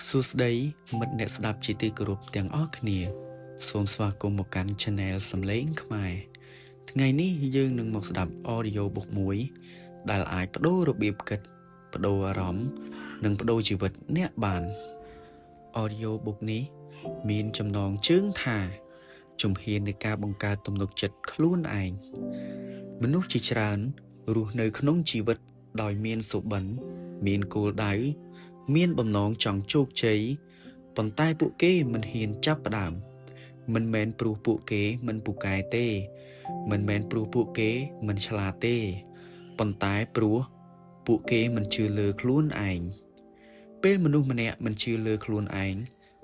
សួស្តីមិត្តអ្នកស្ដាប់ជាទីគោរពទាំងអស់គ្នាសូមស្វាគមន៍មកកាន់ Channel សំឡេងខ្មែរថ្ងៃនេះយើងនឹងមកស្ដាប់ Audio Book មួយដែលអាចប្ដូររបៀបគិតប្ដូរអារម្មណ៍និងប្ដូរជីវិតអ្នកបាន Audio Book នេះមានចំណងជើងថាជំហាននៃការបង្កើតទំនុកចិត្តខ្លួនឯងមនុស្សជាច្រើនរស់នៅក្នុងជីវិតដោយមានសុបិនមានគោលដៅមានបំណងចង់ជោគជ័យប៉ុន្តែពួកគេមិនហ៊ានចាប់ផ្ដើមមិនមែនព្រោះពួកគេមិនពូកែទេមិនមែនព្រោះពួកគេមិនឆ្លាតទេប៉ុន្តែព្រោះពួកគេមិនជឿលើខ្លួនឯងពេលមនុស្សម្នាក់មិនជឿលើខ្លួនឯង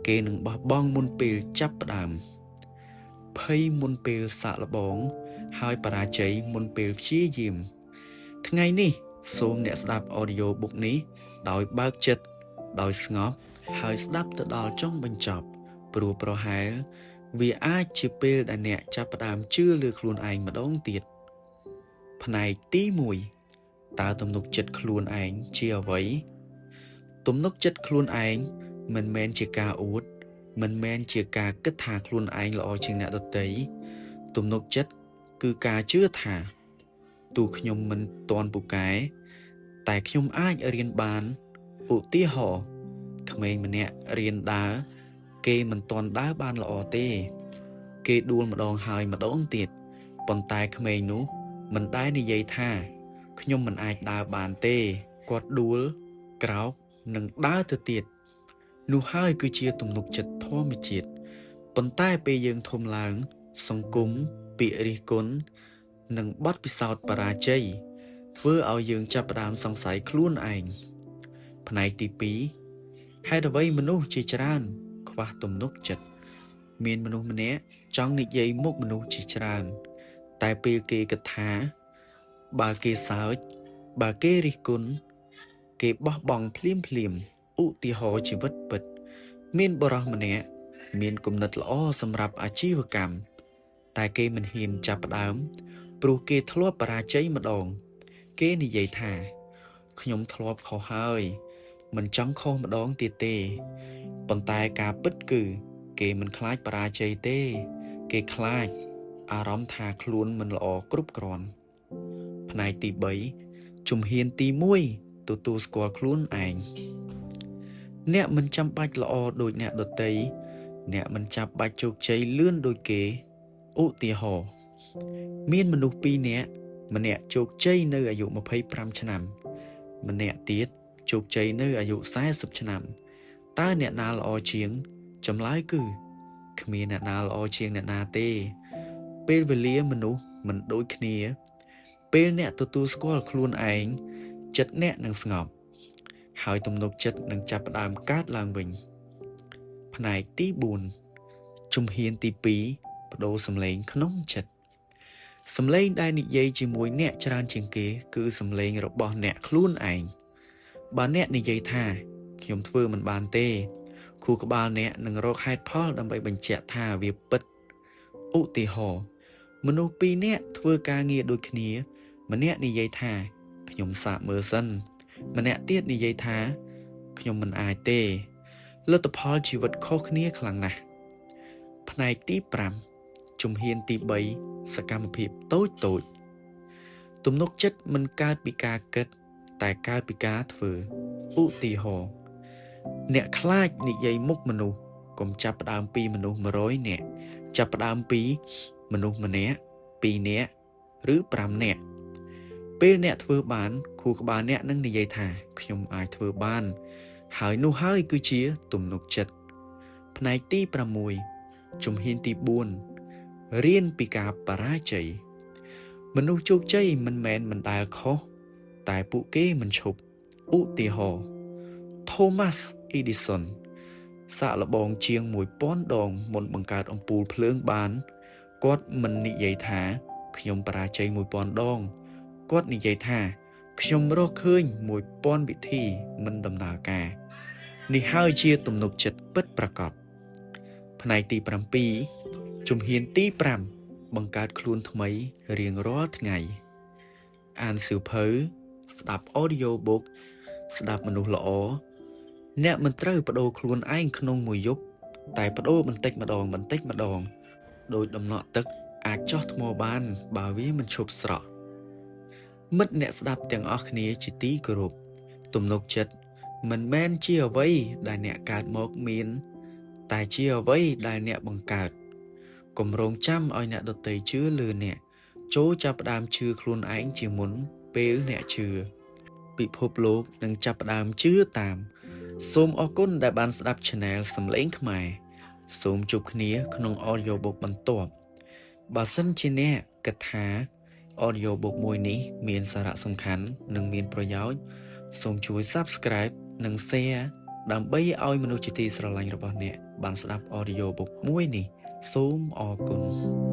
គេនឹងបោះបង់មុនពេលចាប់ផ្ដើមភ័យមុនពេលសាកល្បងហើយបរាជ័យមុនពេលព្យាយាមថ្ងៃនេះសូមអ្នកស្ដាប់ Audio Book នេះដោយបើកចិត្តដោយស្ងប់ហើយស្ដាប់ទៅដល់ចុងបញ្ចប់ព្រោះប្រហែលវាអាចជាពេលដែលអ្នកចាប់ផ្ដើមជឿលើខ្លួនឯងម្ដងទៀតផ្នែកទី1តើទំនុកចិត្តខ្លួនឯងជាអ្វីទំនុកចិត្តខ្លួនឯងមិនមែនជាការអួតមិនមែនជាការគិតថាខ្លួនឯងល្អជាងអ្នកដទៃទំនុកចិត្តគឺការជឿថាទោះខ្ញុំមិនទាន់ពូកែតែខ្ញុំអាចរៀនបានឧទាហរណ៍ក្មេងម្នាក់រៀនដើរគេមិនទាន់ដើរបានល្អទេគេដួលម្ដងហើយម្ដងទៀតប៉ុន្តែក្មេងនោះមិនដែលនិយាយថាខ្ញុំមិនអាចដើរបានទេគាត់ដួលក្រោកនិងដើរទៅទៀតនោះហើយគឺជាទំនុកចិត្តធម្មជាតិប៉ុន្តែពេលយើងធំឡើងសង្គមពាក្យរិះគន់និងបទពិសោធន៍បរាជ័យធ្វើឲ្យយើងចាប់ផ្ដើមសង្ស័យខ្លួនឯងផ្នែកទី2ហេតុអ្វីមនុស្សជាច្រើនខ្វះទំនុកចិត្តមានមនុស្សម្នាក់ចង់និយាយមុខមនុស្សជាច្រើនតែពេលគេគិតថាបើគេសើចបើគេរិះគន់គេបោះបង់ភ្លាមភ្លាមឧទាហរណ៍ជីវិតពិតមានបុរសម្នាក់មានគំនិតល្អសម្រាប់អាជីវកម្មតែគេមិនហ៊ានចាប់ផ្ដើមព្រោះគេធ្លាប់បរាជ័យម្ដងគេនិយាយថាខ្ញុំធ្លាប់ខុសហើយមិនចង់ខុសម្ដងទៀតទេប៉ុន្តែការពិតគឺគេមិនខ្លាចបរាជ័យទេគេខ្លាចអារម្មណ៍ថាខ្លួនមិនល្អគ្រប់គ្រាន់ផ្នែកទី3ជំហានទី1ទទួលស្គាល់ខ្លួនឯងអ្នកមិនចាំបាច់ល្អដូចអ្នកដទៃអ្នកមិនចាំបាច់ជោគជ័យលឿនដូចគេឧទាហរណ៍មានមនុស្ស2នាក់ម្នាក់ជោគជ័យនៅអាយុ25ឆ្នាំម្នាក់ទៀតជោគជ័យនៅអាយុ40ឆ្នាំតើអ្នកណាល្អជាងចម្លើយគឺគ្មានអ្នកណាល្អជាងអ្នកណាទេពេលវេលាមនុស្សមិនដូចគ្នាពេលអ្នកទទួលស្គាល់ខ្លួនឯងចិត្តអ្នកនឹងស្ងប់ហើយទំនុកចិត្តនឹងចាប់ផ្ដើមកើតឡើងវិញផ្នែកទី4ជំហានទី2ប្ដូរសម្លេងក្នុងចិត្តសម្លេងដែលនិយាយជាមួយអ្នកច្រើនជាងគេគឺសម្លេងរបស់អ្នកខ្លួនឯងបើអ្នកនិយាយថាខ្ញុំធ្វើមិនបានទេខួរក្បាលអ្នកនឹងរកហេតុផលដើម្បីបញ្ជាក់ថាវាពិតឧទាហរណ៍មនុស្ស2នាក់ធ្វើការងារដូចគ្នាម្នាក់និយាយថាខ្ញុំសាកមើលសិនម្នាក់ទៀតនិយាយថាខ្ញុំមិនអាចទេលទ្ធផលជីវិតខុសគ្នាខ្លាំងណាស់ផ្នែកទី5ជំហានទី3សកម្មភាពតូចតូចទំនុកចិត្តមិនកើតពីការគិតតែកើតពីការធ្វើឧទាហរណ៍អ្នកខ្លាចនិយាយមុខមនុស្សកុំចាប់ផ្ដើមពីមនុស្ស100នាក់ចាប់ផ្ដើមពីមនុស្សម្នាក់2នាក់ឬ5នាក់ពេលអ្នកធ្វើបានខួរក្បាលអ្នកនឹងនិយាយថាខ្ញុំអាចធ្វើបានហើយនោះហើយគឺជាទំនុកចិត្តផ្នែកទី6ជំហានទី4រៀនពីការបរាជ័យមនុស្សជោគជ័យមិនមែនមិនដែលខុសតែពួកគេមិនឈប់ឧទាហរណ៍ Thomas Edison សាកល្បងជាង1000ដងមុនបង្កើតអំពូលភ្លើងបានគាត់មិននិយាយថាខ្ញុំបរាជ័យ1000ដងគាត់និយាយថាខ្ញុំរកឃើញ1000វិធីមិនដំណើរការនេះហើយជាទំនុកចិត្តពិតប្រាកដផ្នែកទី7ជំហានទី5បង្កើតខ្លួនថ្មីរៀងរាល់ថ្ងៃអានសៀវភៅស្ដាប់ Audio Book ស្ដាប់មនុស្សល្អ អ្នកមិនត្រូវប្ដូរខ្លួនឯងក្នុងមួយយប់តែប្ដូរបន្តិចម្ដងបន្តិចម្ដងដោយដំណក់ទឹកអាចចោះថ្មបានបើវាមិនឈប់ស្រក់មិត្តអ្នកស្ដាប់ទាំងអស់គ្នាជាទីគោរពទំនុកចិត្តមិនមែនជាអ្វីដែលអ្នកកើតមកមានតែជាអ្វីដែលអ្នកបង្កើតកុំរងចាំឲ្យអ្នកដទៃជឿលើអ្នកចូលចាប់ផ្ដើមជឿខ្លួនឯងជាមុនពេលអ្នកជឿពិភពលោកនឹងចាប់ផ្ដើមជឿតាមសូមអរគុណដែលបានស្ដាប់ Channel សំឡេងខ្មែរសូមជួបគ្នាក្នុង Audio Book បន្ទាប់បើសិនជាអ្នកគិតថា Audio Book មួយនេះមានសារៈសំខាន់និងមានប្រយោជន៍សូមជួយ Subscribe និង Share ដើម្បីឲ្យមនុស្សជាទីស្រឡាញ់របស់អ្នកបានស្ដាប់ Audio Book មួយនេះសូមអរគុណ។